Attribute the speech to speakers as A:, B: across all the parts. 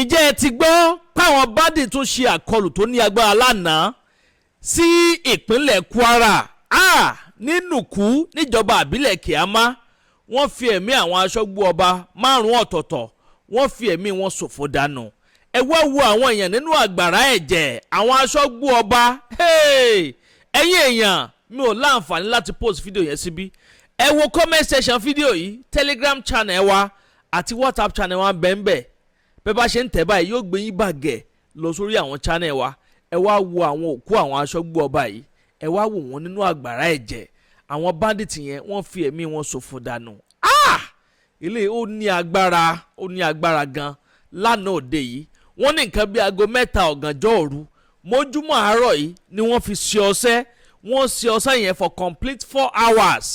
A: Ìjẹ́ ẹ ti gbọ́ páwọn bandit tún ṣe àkọlù tó ní agbára lánàá sí ìpínlẹ̀ Kwara? Ní Nùkú, níjọba àbílẹ̀ Kaiama, wọ́n fi ẹ̀mí àwọn aṣọ́gbó ọba márùn-ún ọ̀tọ̀ọ̀tọ̀, wọ́n fi ẹ̀mí wọn ṣòfò dànù. Ẹ wá wo àwọn èèyàn nínú àgbàrá ẹ̀jẹ̀ àwọn aṣọ́gbó ọba. Ẹ̀yin èèyàn, mi ò láǹfààní láti post fídíò yẹn síbí. Ẹ wo comment section fídíò yìí, Telegram channel wa àti WhatsApp channel wa bẹ́ẹ̀ bẹ́ẹ̀. Bẹ́ẹ̀ bá ṣe ń tẹ̀ báyìí, yóò gbé yín bàgẹ́ lọ sórí àwọn channel wa. Ẹ wá wo àwọn òkú àwọn aṣọ́gbó ọba yìí, ẹ wá wò wọ́n nínú àgbàrá ẹ̀jẹ̀. Àwọn bandit yẹn, wọ́n fi ẹ̀mí wọn ṣòfò dànù. Ah! Ilé ó ní agbára, ó ní agbára gan. Lánàá òde yìí, wọ́n ní nǹkan bí aago 3 ọ̀gànjọ́ òru mójúmọ́ àárọ̀ yìí ni wọ́n fi ṣe ọṣẹ́. Wọ́n ṣe ọṣẹ́ yẹn for complete 4 hours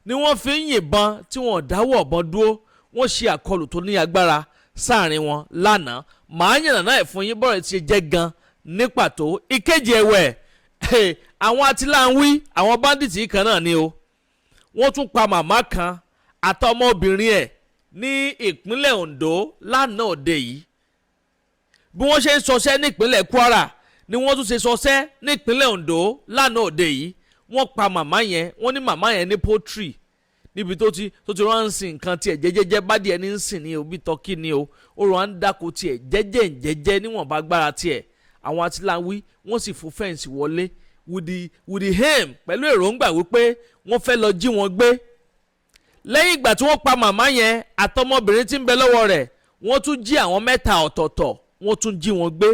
A: ni wọ́n fi ń yìnbọn tí wọ́n dáwọ́ ọ̀bọ̀n dúró. Wọ́n ṣe àkọlù tó ní agbára sáàrin wọn lánàá. Màá yànnàná ẹ̀ fún yín bọ́ọ̀rọ̀ ti ṣe jẹ́ gan ní pàtó. Ìkejì ẹ̀wẹ̀, àwọn atiláwí, àwọn bandits kan náà ni o. Wọ́n tún pa màmá kan àtọmọbìnrin ẹ̀ ní ìpínlẹ̀ Ondo lánàá òde yìí. Bí wọ́n ṣe ń ṣọṣẹ́ nípínlẹ̀ Kwara ni wọ́n tún ṣe ṣọṣẹ́ nípínlẹ̀ Ondo lánàá òde yìí. Wọ́n pa màmá yẹn. Wọ́n ní màmá yẹn ní poultry níbi tó ti rán sin nǹkan tiẹ̀ jẹ́jẹ́jẹ́, bá díẹ̀ ní ń sìn ní o, bí turkey ní o. Ó rán ń dáko tiẹ̀ jẹ́jẹ́ jẹ́jẹ́ níwọ̀nba agbára tiẹ̀. Àwọn atiláwí, wọ́n sì fò fence wọlé with the aim, pẹ̀lú èròǹgbà wípé wọ́n fẹ́ lọ jí wọn gbé. Lẹ́yìn ìgbà tí wọ́n pa màmá yẹn àtọmọbìnrin tí ń bẹ lọ́wọ́ rẹ̀, wọ́n tún jí àwọn mẹ́ta ọ̀tọ̀ọ̀tọ̀, wọ́n tún jí wọn gbé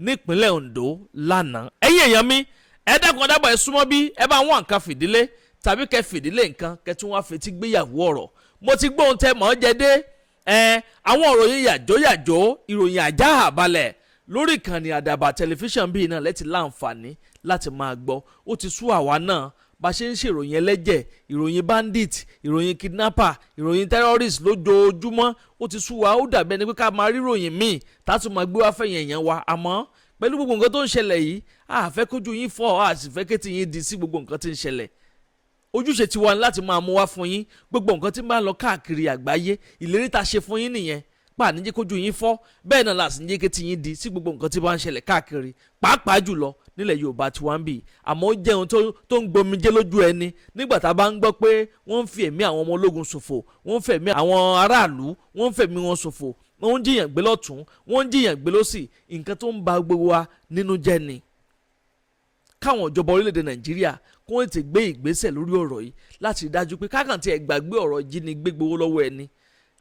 A: nípínlẹ̀ Ondo lánàá. Ẹ̀yin èèyàn mi, ẹ dákun dábàá, ẹ súnmọ́ bí ẹ bá wọn nǹkan fìdílé tàbí kẹ fìdílé nǹkan, kẹ tún wá fetí gbéyàwó ọ̀rọ̀. Mo ti gbóhùn tẹ mọ́ jẹ dé ẹ. Àwọn ìròyìn yàjóyàjó, ìròyìn àjá àbalẹ̀ lórí ìkànnì Àdàbà Tẹlifíṣàn bíi náà lẹ́tì láǹfààní láti máa gbọ́. Ó ti sú àwa náà bá ṣe ń ṣèròyìn ẹlẹ́jẹ̀, ìròyìn bandit, ìròyìn kidnapper, ìròyìn terrorist lójoojúmọ́. Ó ti sú wa. Ó dàbí ẹni pé ká máa rí ìròyìn míì tá a tún máa gbé wá fẹ̀yìn èèyàn wa. Àmọ́ pẹ̀lú gbogbo nǹkan tó ń ṣẹlẹ̀ yìí, a fẹ́ kójú yín fọ́, a sì fẹ́ kétí yín di sí gbogbo nǹkan tí ń ṣẹlẹ̀. Ojúṣe tiwa ni láti máa mú wá fún yín gbogbo nǹkan tí ń bá lọ káàkiri àgbáyé. Ìlérí tá a ṣe fún yín nìyẹn pa níjẹ́ kójú yín fọ́, bẹ́ẹ̀ náà là sì ń jẹ́ kétí yín di sí gbogbo nǹkan tí bá ń ṣẹlẹ̀ káàkiri, pàápàá jùlọ nílẹ̀ Yorùbá tí wọ́n ń bì. Àmọ́ ó jẹ́ ohun tó ń gbomijé lójú ẹni nígbà tá a bá ń gbọ́ pé wọ́n ń fi ẹ̀mí àwọn ọmọ ológun ṣòfò, wọ́n ń fẹ̀mí àwọn aráàlú, wọ́n ń fẹ̀mí wọn ṣòfò, wọ́n ń jiyàn gbé lọ́tún, wọ́n ń jiyàn gbé lọ́sì. Nǹkan tó ń ba gbogbo wa nínú jẹ́ ni. Káwọn ìjọba orílẹ̀-èdè Nàìjíríà kó wọ́n ti gbé ìgbésẹ̀ lórí ọ̀rọ̀ yìí láti rí dájú pé kákàn tí ẹ̀ gbàgbé ọ̀rọ̀ jínigbé gbowó lọ́wọ́ ẹni,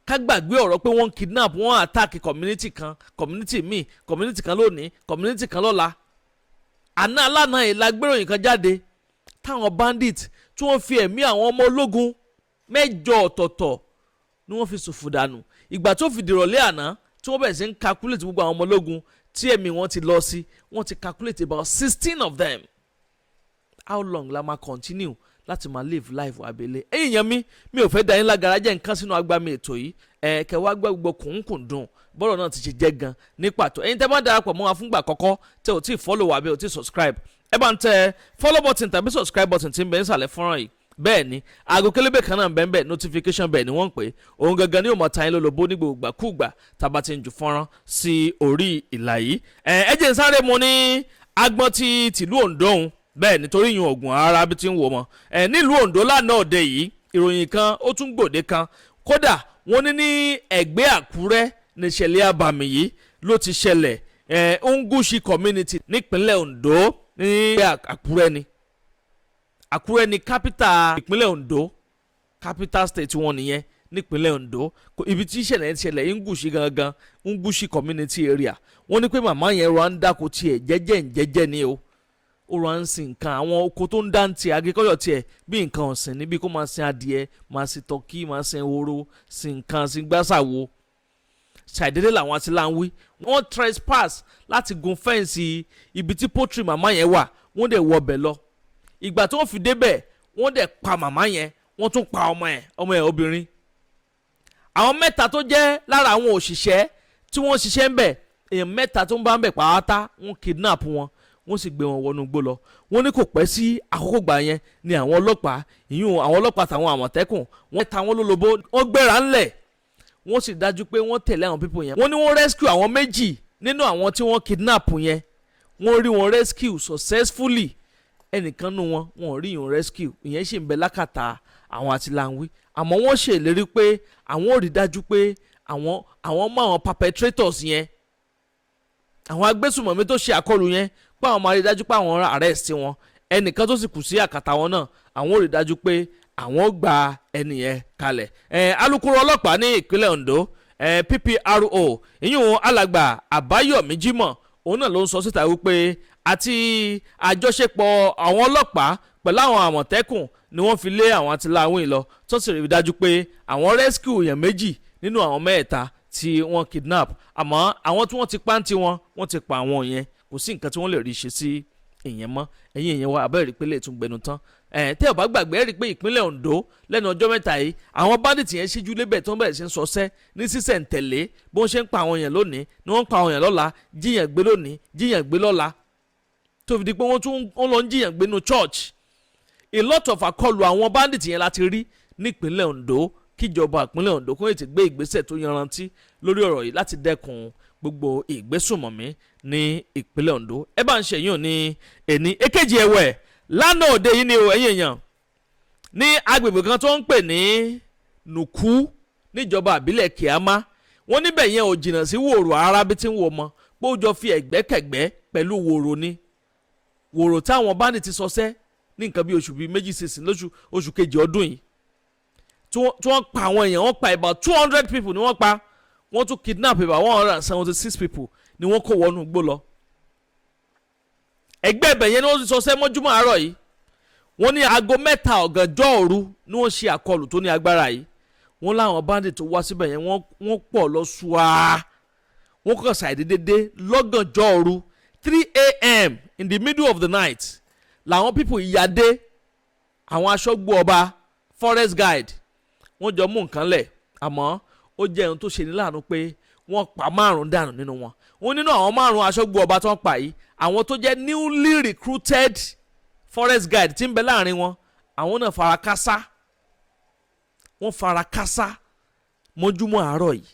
A: ká gbàgbé ọ̀rọ̀ pé wọ́n kidnap, wọ́n attack community kan, community míì, community kan lónìí, community kan lọ́la. Àná alánà yìí la gbéròyìn kan jáde táwọn bandit tí wọ́n fi ẹ̀mí àwọn ọmọ ológun mẹ́jọ ọ̀tọ̀ọ̀tọ̀ ni wọ́n fi ṣòfò dànù. Ìgbà tó fi dìrọ̀lẹ́ àná tí wọ́n bẹ̀rẹ̀ sí ń calculate gbogbo àwọn ọmọ ológun tí ẹ̀mí wọn ti lọ sí, wọ́n ti calculate about 16 of them. How long la máa continue láti máa live life abẹ́lé? Ẹ̀yin èèyàn mi, mi ò fẹ́ da yín lágara. Jẹ́ nǹkan sínú agbami ètò yìí, ẹ̀ kẹ́ wá gbọ́ gbogbo kùnkùndùn bọ́rọ̀ náà ti ṣe jẹ́ gan ní pàtó. Ẹ̀yin tẹ́ bá darapọ̀ mọ́ wa fúngbà àkọ́kọ́, tẹ́ ò tí ì follow wa, bí ò tí ì subscribe, ẹ bá ń tẹ follow button tàbí subscribe button tí ń bẹ nísàlẹ̀ fọ́nrán yìí. Bẹ́ẹ̀ ni aago kélébé kan náà bẹ́ẹ̀ bẹ́ẹ̀, notification bẹ́ẹ̀ ni wọ́n ń pè é. Òun gangan ni yóò mọ̀ ta yín lólobó ní gbogbo ìgbàkúùgbà tá a bá ti ń ju fọ́nrán sí orí ìlà yìí. Ẹ jẹ́ n sáré mu ní agbọ́n ti tìlú Oǹdó òun bẹ́ẹ̀, nítorí ìyún ògùn ara bí ti ń wò mọ́ ẹ. Nílùú Oǹdó lánàá òde yìí, ìròyìn kan ó tún gbòde kan. Kódà wọ́n ní ní ẹ̀gbẹ́ Àkúrẹ́ níṣẹ̀lẹ̀ abàmì yìí ló ti ṣẹlẹ̀, ẹ̀ Ngushi community nípínlẹ̀ Ondo. Ní Àkúrẹ́ ni, Àkúrẹ́ ni capital ìpínlẹ̀ Ondo, capital state wọn nìyẹn nípínlẹ̀ Ondo. Ibi tí ìṣẹ̀lẹ̀ ń ṣẹlẹ̀, Ngushi gangan, Ngushi community area. Wọ́n ní pé màmá yẹn rọ ń dáko tiẹ̀ jẹ́jẹ́ jẹ́jẹ́ ni o. Ó rọ ń sin nǹkan, àwọn oko tó ń dá ń tiẹ̀, agriculture tiẹ̀, bí nǹkan ọ̀sìn níbi kó máa sin adìẹ, máa sin turkey, máa sin ehoro, sin nǹkan, sin gbàsàwò. Ṣàìdédé làwọn àti láǹwí, wọ́n trespass láti gun fence ibi tí poultry màmá yẹn wà. Wọ́n dẹ̀ wọ ọbẹ̀ lọ. Ìgbà tí wọ́n fi débẹ̀, wọ́n dẹ̀ pa màmá yẹn, wọ́n tún pa ọmọ ẹ̀, ọmọ ẹ̀ obìnrin. Àwọn mẹ́ta tó jẹ́ lára àwọn òṣìṣẹ́ tí wọ́n ṣiṣẹ́ ń bẹ̀, èèyàn mẹ́ta tó ń bá ń bẹ̀ pàápàá, wọ́n kidnap wọn, wọ́n sì gbé wọn wọnú igbó lọ. Wọ́n ní kò pẹ́ sí àkókò gbà yẹn ni àwọn ọlọ́pàá, ìyún àwọn ọlọ́pàá tàwọn Àmọ̀tẹ́kùn, wọ́n ta wọ́n lólobó, wọ́n gbéra ńlẹ̀. Wọ́n sì dájú pé wọ́n tẹ̀lé àwọn people yẹn. Wọ́n ní wọ́n rescue àwọn méjì nínú àwọn tí wọ́n kidnap yẹn. Wọ́n rí wọn rescue successfully. Ẹnìkan nínú wọn, wọn ò rí yẹn rescue, ìyẹn sì ń bẹ lákàtà àwọn àtìláwí. Àmọ́ wọ́n ṣèlérí pé àwọn ò rí dájú pé àwọn mú àwọn perpetrators yẹn, àwọn agbésùmọ̀mí tó ṣe àkọlù yẹn, pé àwọn máa rí dájú pé àwọn arrest wọn. Ẹnìkan tó sì kù sí àkàtà wọn náà, àwọn ò rí dájú pé àwọn gba ẹni yẹn kalẹ̀. Alukoro ọlọ́pàá ní ìpínlẹ̀ Ondo, PPRO ìyún alàgbà Àbáyọ̀mí Jimoh, òun náà ló ń sọ síta wípé àti àjọṣepọ̀ àwọn ọlọ́pàá pẹ̀lú àwọn Àmọ̀tẹ́kùn ni wọ́n fi lé àwọn atiláwìn lọ, tó sì rí dájú pé àwọn rescue èèyàn méjì nínú àwọn mẹ́ẹ̀ta tí wọ́n kidnap. Àmọ́ àwọn tí wọ́n ti pa ń tiwọn, wọ́n ti pa àwọn yẹn, kò sí nǹkan tí wọ́n lè rí ṣe sí ìyẹn mọ́. Ẹ̀yin èèyàn wa, abẹ́rẹ́ pé lè tún gbẹnu tán. Ẹ̀ tẹ́ ò bá gbàgbé, rí i pé ìpínlẹ̀ Ondo lẹ́nu ọjọ́ 3 yìí, àwọn bandits yẹn ṣíjú lébẹ̀ tó ń bẹ̀rẹ̀ sí ń sọsẹ́ ní sísẹ̀ǹtẹ̀lé. Bí wọ́n ṣe ń pa àwọn èèyàn lónìí ni wọ́n ń pa àwọn èèyàn lọ́la, jíyàn gbé lónìí, jíyàn gbé lọ́la, tó fi di pé wọ́n tún ń lọ ń jíyàn gbé nínú church. A lot of àkọlù àwọn bandits yẹn láti rí nípínlẹ̀ Ondo. Kíjọba ìpínlẹ̀ Ondo kó ètè gbé ìgbésẹ̀ tó yanrantí lórí ọ̀rọ̀ yìí láti dẹ́kun gbogbo ìgbésùnmọ̀mí ní ìpínlẹ̀ Ondo. Ẹ bá ń ṣèyún ní ẹni. Èkejì ẹ̀wẹ̀, lánàá òde yìí ni o, ẹ̀yin èèyàn, ní agbègbè kan tó ń pè ní Nùkú níjọba àbílẹ̀ Kíámá, wọ́n níbẹ̀ yẹn ò jìnnà sí Wòrò ara bí tí ń wò mọ́ pé ó jọ fi ẹ̀gbẹ́kẹ̀gbẹ́ pẹ̀lú Wòrò ni. Wòrò táwọn bandit ti sọsẹ́ ní nǹkan bí oṣù bíi 2 sísìn, lóṣù oṣù kejì ọdún yìí, tí wọ́n pa àwọn èèyàn. Wọ́n pa about 200 people ni wọ́n pa. Wọ́n tún kidnap about 176 people ni wọ́n kó wọnú igbó lọ. Ẹgbẹ́ ibẹ̀ yẹn ni wọ́n ti sọsẹ́ mọ́júmọ́ àárọ̀ yìí. Wọ́n ní aago 3 ọ̀gànjọ́ òru ni wọ́n ṣe àkọlù tó ní agbára yìí. Wọ́n láwọn bandit tó wá síbẹ̀ yẹn, wọ́n pọ̀ lọ ṣùá. Wọ́n kàn ṣàìdédé dé lọ́gànjọ́ òru, 3 a.m. in the middle of the night, làwọn people ìyáde. Àwọn aṣọ́gbó ọba, forest guard, wọ́n jọ mú nǹkan lẹ̀. Àmọ́ ó jẹ́ ohun tó ṣe ní láàánú pé wọ́n pa márùn-ún dànù nínú wọn. Wọ́n nínú àwọn márùn-ún aṣọ́gbó ọba tó ń pa yìí, àwọn tó jẹ́ newly recruited forest guard tí ń bẹ láàrin wọn, àwọn náà fara kásá. Wọ́n fara kásá mọ́júmọ́ àárọ̀ yìí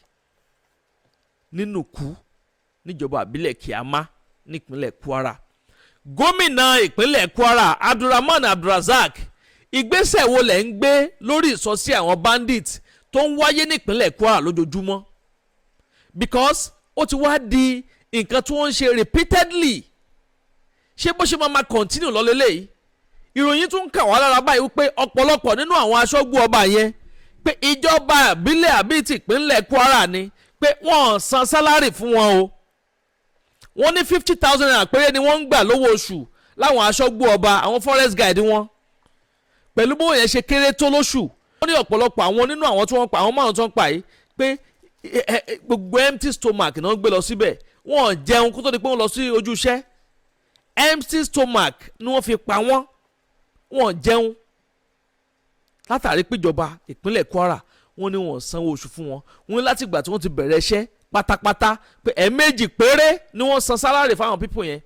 A: nínú kú níjọba àbílẹ̀ Kíámá nípínlẹ̀ Kwara. Gómìnà ìpínlẹ̀ Kwara, Abdulrahman Abdulrazak, ìgbésẹ̀ wo lẹ̀ ń gbé lórí ìsọsí àwọn bandits tó ń wáyé nípínlẹ̀ Kwara lójoojúmọ́? Because ó ti wá di nǹkan tí wọ́n ń ṣe repeatedly. Ṣé bó ṣe máa ma continue lọ lélẹ́yìí? Ìròyìn tún kà wá lára báyìí wípé ọ̀pọ̀lọpọ̀ nínú àwọn aṣọ́gbó ọba yẹn, pé ìjọba ìbílẹ̀ àbí tìpínlẹ̀ Kwara ni pé wọ́n san salary fún wọn o. Wọ́n ní ₦50,000 péré ni wọ́n ń gbà lówó oṣù láwọn aṣọ́gbó ọba, àwọn forest guard wọn. Pẹ̀lú bóun yẹn ṣe kéré tó lóṣù, wọ́n ní ọ̀pọ̀lọpọ̀ àwọn nínú àwọn tí wọ́n pa, àwọn márùn tó ń pa yìí, pé gbogbo empty stomach náà gbé lọ síbẹ̀. Wọ́n jẹun kó tó di pé wọ́n lọ sí ojú iṣẹ́. Empty stomach ni wọ́n fi pa wọ́n. Wọ́n jẹun látàrí péjọba ìpínlẹ̀ Kwara, wọ́n ní wọ́n sanwó oṣù fún wọn. Wọ́n ní láti ìgbà tí wọ́n ti bẹ̀rẹ̀ iṣẹ́ pátápátá, pé ẹ̀ẹ̀mejì péré ni wọ́n san salary fáwọn people yẹn,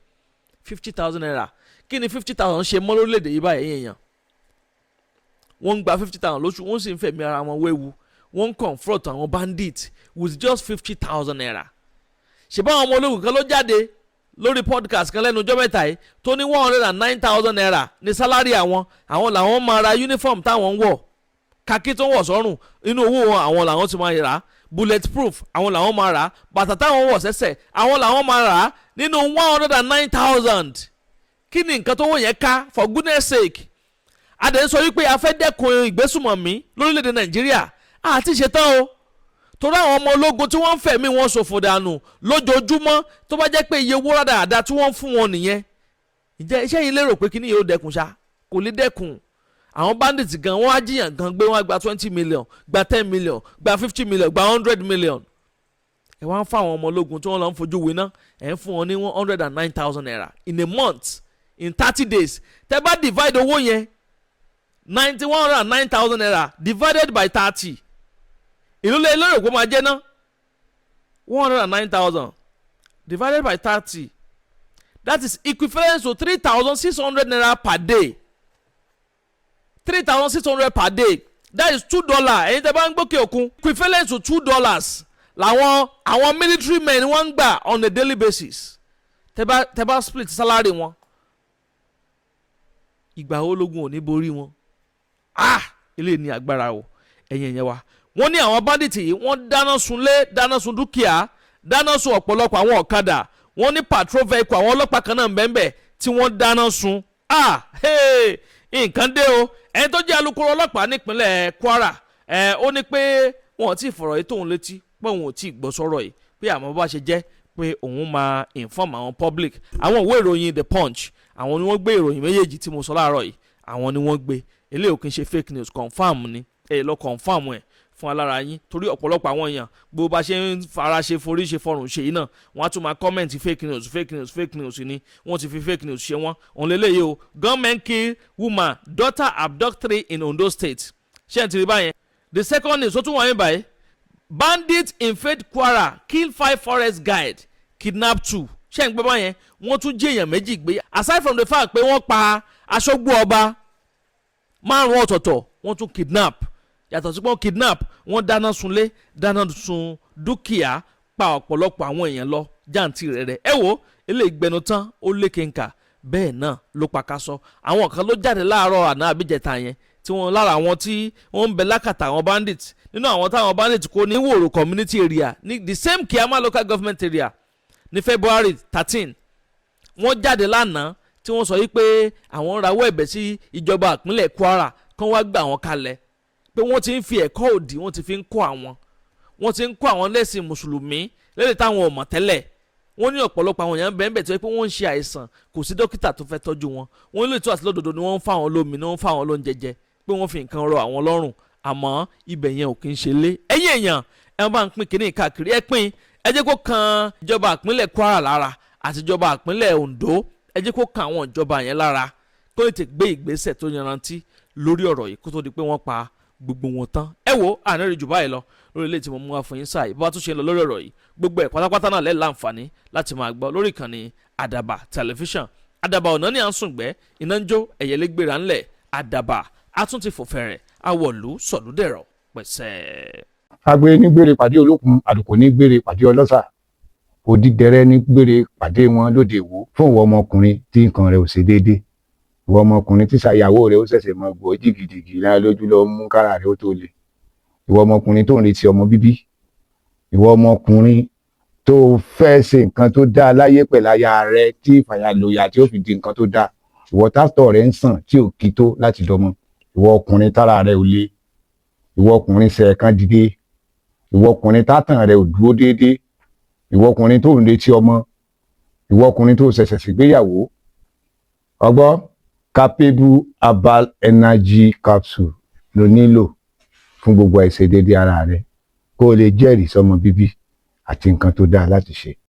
A: ₦50,000. Kí ni 50,000 ṣe mọ́ lórílẹ̀‐èdè yìí báyìí, èèyàn? Wọ́n ń gba 50,000 lóṣù, wọ́n sì ń fẹ̀mí ara wọn wéwu, wọ́n ń confront àwọn bandits with just ₦50,000. Ṣèbá àwọn ọmọ ológun kan ló jáde lórí podcast kan lẹ́nu ọjọ́ 3 yìí tó ní ₦109,000 ní salary àwọn, àwọn làwọn máa ra uniform táwọn ń wọ̀, kakí tó ń wọ̀ sọ́rùn, inú owó wọn àwọn làwọn ti máa rà á, bulletproof àwọn làwọn máa rà á, bàtà táwọn wọ̀ sẹ́sẹ̀ àwọn làwọn máa rà á nínú 109,000. Kí ni nǹkan tó wọ̀ yẹn ká? For goodness sake, adẹ̀ ń sọ wípé a fẹ́ dẹ́kun ìgbésùmọ̀mí lórílẹ̀‐èdè Nàìjíríà, àti ṣetán o, torí àwọn ọmọ ológun tí wọ́n ń fẹ̀mí wọn ṣòfò dànù lójoojúmọ́, tó bá jẹ́ pé iye owó rádaràda tí wọ́n ń fún wọn nìyẹn, ǹjẹ́ iṣẹ́ yìí lérò pé kíní yóò dẹ́kun ṣá? Kò lè dẹ́kun. Àwọn bandits gan, wọ́n á jiyàn gan gbé, wọ́n á gba 20 million, gba 10 million, gba 50 million, gba 100 million. Ẹ wá ń fún àwọn ọmọ ológun tí wọ́n lọ ń fojú winá, ẹ̀ ń fún wọn ní ₦109,000 in a month, in 30 days. Tẹ́ bá divide owó yẹn, ninety ₦109,000 divided by 30, ìlú lè lérò pé ó máa jẹ́ ná? 109,000 divided by 30, that is equivalent to ₦3,600 per day. 3,600 per day. That is $2. Ẹ̀yin tẹ́ bá ń gbókè òkun, equivalent to $2 làwọn àwọn military men wọ́n ń gbà on a daily basis. Tẹ́ bá split salary wọn, ìgbà wo lógun ò ní borí wọn? Ah, ilé ní agbára o. Ẹ̀yìn ẹ̀yẹ wa, wọ́n ní àwọn bandits yìí, wọ́n dáná sunlé, dáná sun dúkìá, dáná sun ọ̀pọ̀lọpọ̀ àwọn ọ̀kadà. Wọ́n ní patrol vehicle àwọn ọlọ́pàá kan náà bẹ́ẹ̀ tí wọ́n dáná sun. Ah, hey, nǹkan dé o. Ẹni tó jẹ́ alukoro ọlọ́pàá nípínlẹ̀ Kwara ẹ̀, ó ní pé wọn ò tí ì fọ̀rọ̀ yìí tóun létí, pé òun ò tí ì gbọ́ sọ̀rọ̀ yìí, pé àmọ́ bá ṣe jẹ́ pé òun máa inform àwọn public. Àwọn ìwé ìròyìn The Punch, àwọn ni wọ́n gbé ìròyìn méjèèjì tí mo sọ láàárọ̀ yìí. Àwọn ni wọ́n gbé. Eléyìí ò kí ń ṣe fake news, confirm ni. Ẹ lọ confirm ẹ̀ fún alára yín, torí ọ̀pọ̀lọpọ̀ àwọn èèyàn, gbogbo bá ṣe ń fara ṣe, forí ṣe, fọrùn ṣe yìí náà, wọ́n á tún máa comment fake news, fake news, fake news ni. Wọ́n ti fi fake news ṣe wọ́n. Òun lélẹ́yìí o: "Gunmen kill woman, daughter abduct three in Ondo State." Ṣé ẹ̀ ti rí báyẹn? The second news ó tún wọ̀nyí báyìí: "Bandits invade Kwara, kill five forest guide, kidnap two." Ṣé ẹ̀ ń gbọ́ báyẹn? Wọ́n tún jí èèyàn méjì gbé. Aside from the fact pé wọ́n pa aṣọ́gbó ọba márùn ọ̀tọ̀ọ̀tọ̀, wọ́n tún kidnap. Yàtọ̀ sí pé wọ́n kidnap, wọ́n dáná sunlé, dáná sun dúkìá, pa ọ̀pọ̀lọpọ̀ àwọn èèyàn lọ jáǹtì rẹ̀ rẹ̀. Ẹ wo eléyìí gbẹnu tán, ó lékenkà, bẹ́ẹ̀ náà ló pa ká sọ. Àwọn kan ló jáde láàárọ̀ àná àbíjẹta yẹn tí wọ́n lára àwọn tí wọ́n ń bẹ lákàtà àwọn bandits, nínú àwọn táwọn bandits kó ní Wòrò community area ní the same Kaiama Local Government Area ní February 13. Wọ́n jáde lánàá tí wọ́n sọ yìí pé àwọn ń rawọ́ ẹ̀bẹ̀ sí ìjọba ìpínlẹ̀ Kwara kán wá gbà wọ́n kalẹ̀, pé wọ́n ti ń fi ẹ̀kọ́ òdì, wọ́n ti fi ń kọ́ àwọn, wọ́n ti ń kọ́ àwọn lẹ́sìn mùsùlùmí lẹ́yìn táwọn ò mọ̀ tẹ́lẹ̀. Wọ́n ní ọ̀pọ̀lọpọ̀ àwọn èèyàn bẹ́ẹ̀ bẹ́ẹ̀ tó yẹ pé wọ́n ń ṣe àìsàn, kò sí dókítà tó fẹ́ tọ́jú wọn. Wọ́n lè tó àti lódodo ni wọ́n ń fáwọn lómi, ni wọ́n ń fáwọn lóúnjẹ jẹ, pé wọ́n fi nǹkan rọ àwọn lọ́rùn, àmọ́ ibẹ̀ yẹn ò kí ń ṣe lé. Ẹ̀yin èèyàn, ẹ bá ń pín kínní káàkiri. Ẹ pín, ẹ jẹ́ kó kan ìjọba ìpínlẹ̀ Kwara lára àti ìjọba ìpínlẹ̀ Ondo. Ẹ jẹ́ kó kan àwọn ìjọba yẹn lára, kó lè tè gbé ìgbésẹ̀ tó yanrantí lórí ọ̀rọ̀ yìí kó tó di pé wọ́n pa gbogbo wọn tán. Ẹ wo, àná rí jù báyìí lọ lórí ilé tí mo mú wá fún yín sáà yìí. Bá tún ṣe ń lọ lórí ọ̀rọ̀ yìí, gbogbo ẹ̀ pátápátá náà lẹ́ẹ̀ láǹfààní láti máa gbọ́ lórí ìkànnì Àdàbà Tẹlifíṣàn. Àdàbà ọ̀nà ní à ń sùn gbẹ́, iná ń jó, ẹ̀yẹlé gbéra ńlẹ̀. Àdàbà a tún ti fò fẹ̀rẹ̀ awọ̀lú sọ̀lúdẹ̀rọ̀ pẹ̀sẹ̀.
B: Agbe ní gbére pàdé olókun, àlùkò ní gbére pàdé ọlọ́sà, òdìdẹrẹ́ ní gbére pàdé wọn lóde Ìwó. Fún ìwọ ọmọkùnrin tí nǹkan rẹ̀ ò ṣe déédé, ìwọ ọmọkùnrin tí ṣàyàwó rẹ̀ ó ṣẹ̀ṣẹ̀ mọ gbọ́ jìgìjìgì lára lójú lọ mú kára rẹ̀ ó tó le, ìwọ ọmọkùnrin tó ń retí ọmọ bíbí, ìwọ ọmọkùnrin tó fẹ́ ṣe nǹkan tó dáa láyé pẹ̀lú aya rẹ̀ tí ìfàyàlòyà tí ó fi di nǹkan tó dáa, ìwọ tásítọ̀ rẹ̀ ń sàn tí ò kí tó láti dọmọ, ìwọ ọkùnrin tára rẹ̀ ò le, ìwọ ọkùnrin ṣẹ̀ẹ̀kan dìde, ìwọ ọkùnrin tátàn rẹ̀ ò dúró déédéé, ìwọ ọkùnrin tó ń retí ọmọ, ìwọ ọkùnrin tó ṣẹ̀ṣẹ̀ ṣègbéyàwó, ọgbọ́ Capable Herbal Energy Capsule ló nílò fún gbogbo àìṣedéédé ara rẹ, kó o lè jẹ́rìí sọmọ bíbí àti nǹkan tó dáa láti ṣe.